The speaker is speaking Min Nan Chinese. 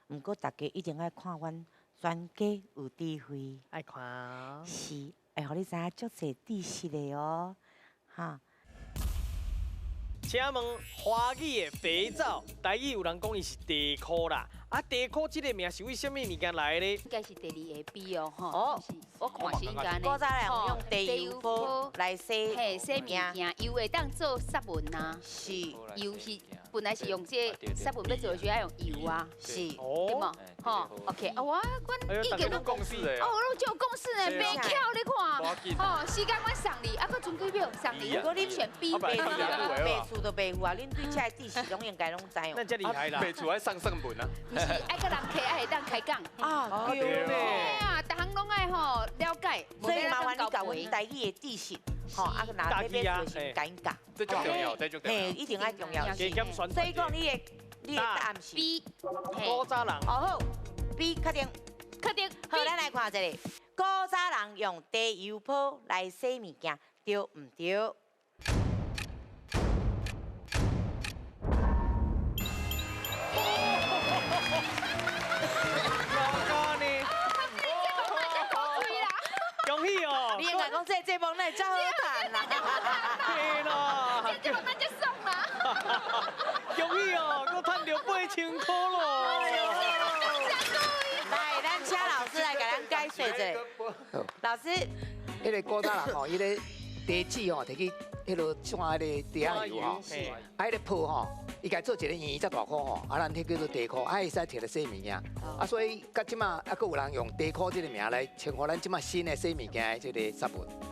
毋過大家一定愛看阮專家有智慧，愛看，是會予你知影足濟知識的哦，哈。請問華語的肥皂，台語有人講伊是地箍啦。啊，地箍這個名是為啥物物件來的咧？應該是第二個 B 哦，吼。哦，我看是應該古早人用地油鋪來洗嘿，洗物件，油會當做殺蚊啊。油是本來是用這個殺蚊欲做的時愛用油啊。對無？吼，OK，啊，我阮已經攏共識的。哦，攏有共識呢，袂巧你看，吼，時間阮送你，啊，閣剩幾秒送你，如果你選 B，賣賣厝就袂有啊，恁對這個知識攏應該攏知哦。那這厲害啦！賣厝愛送算盤啊。毋是，愛佮人客愛會當開講。啊，對咧。啊，逐項攏愛吼了解。所以麻煩你共阮台語的知識，吼，啊，若欲買厝時共𪜶教。這足重要，這足重要。嘿，一定愛重要。所以講你的答案是 B。古早人。哦好，B 確定。確定。好，咱來看一下，古早人用地油鋪來洗物件，對毋對？恭喜哦！你應該講這節目哪會遮好趁啦？對啦，這節目咱遮爽啦！恭喜哦，閣趁著8000塊咯！來，咱請老師來共咱解說一下。老師，彼个古早人吼，伊咧地紙吼，提去彼落像彼个地仔油吼，啊，彼个泡吼，伊共做一个圓遮大箍吼，啊，咱彼叫做地箍，啊，會使提來洗物件，啊，所以到這馬啊，閣有人用地箍這个名來稱呼咱這馬新的洗物件的這个殺蚊。